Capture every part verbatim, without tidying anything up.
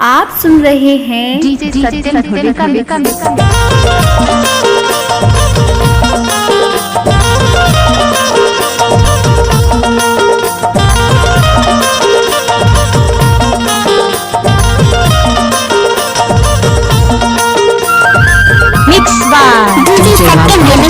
आप सुन रहे हैं डीजे सत्यम भोले का मिक्स। Mix by डीजे सत्यम भोले।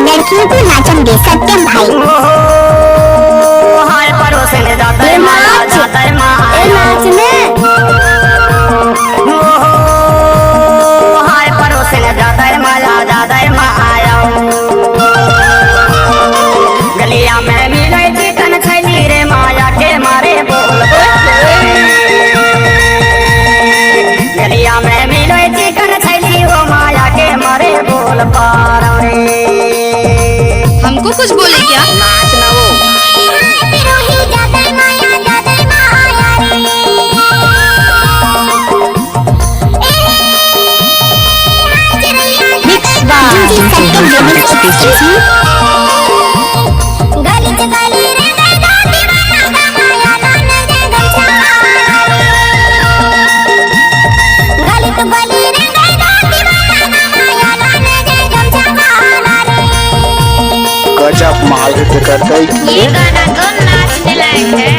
लड़कियों को नाचन दे सत्यम भाई। हाय परोसन जाता है माया, जाता है माया। ए नाच में। हाय परोसन जाता है माया, जाता है माया। गलिया में मिले चिकन छैली रे, माया के मारे बोल पारे। गलिया में मिले चिकन छैली, वो माया के मारे बोल पारे। हमको कुछ बोले क्या? नाच ना वो। Mix by डीजे सत्यम भोले। गजब माल है तेकर कई। ये गाना तो नाचने लायक है।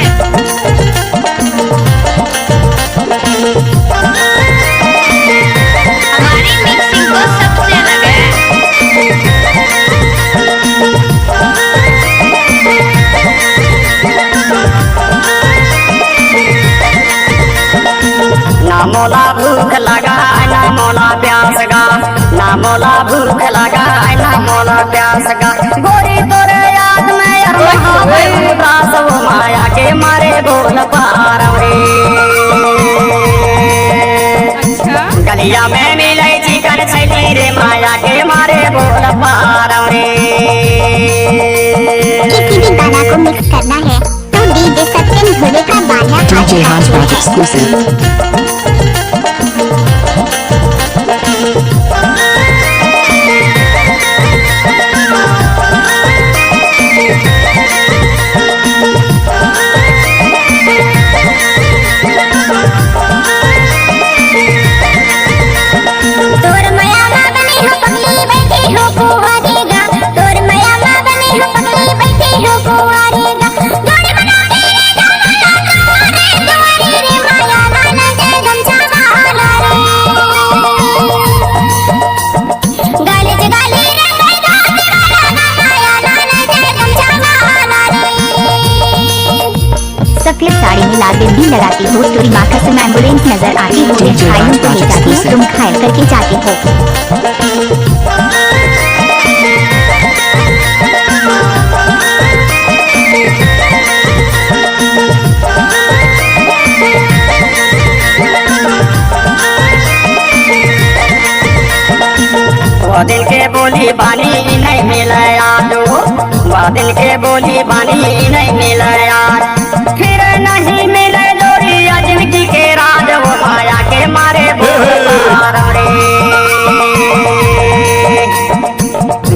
हमारी mixing तो सबसे अलग है। ना मोला भूख लगा, ना मोला प्यास गा, ना मोला भूख लगा, ना मोला प्यास गा। गोरी तोरे याद में यार महावे उदास, वो माया के मारे बोल पारव रे। अच्छा। गलिया में मिले चिकन छैली रे, माया के मारे बोल पारव रे। किसी भी गाना को mix करना है तो डीजे सत्यम भोले का गाना। डीजे राज राज exclusive। तोर मया मा बने हो पगली, बैठे हो कुंवारी गा। तोर मया मा बने हो पगली, बैठे हो कुंवारी गा। जोड़ी बना के रे जाना ला तुम्हारे दुआरे रे, माया लाल के गमछा वाला रे। गाली जगाली रे बैठा दीवाना, माया लाल के गमछा वाला रे। सफेद साड़ी में लाल बिंदी लगाती हो, तेरी माँ कसम एम्बुलेंस नजर आती हो, डीजे भाइयों को ले जाती हो, तुम घायल करके जाती हो। वो दिन के बोली बानी नहीं मिले आलू, वो दिन के बोली बानी नहीं मिले यार। फिर नहीं मिले जोड़िया जिनकी के राज, वो माया के मारे बोल पारव रे।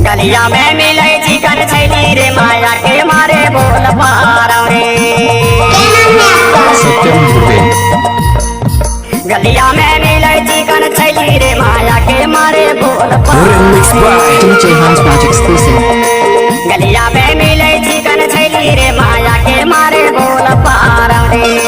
गलिया में मिले चिकन छैली रे, माया के मारे बोल पारव रे। सत्यम दुबे। गलिया में मिले चिकन छैली रे, माया के मारे बोल पारव रे। Mix by DJ Raj Raj exclusive। गलिया में मिले चिकन छैली रे, माया के मारे बोल पारव रे।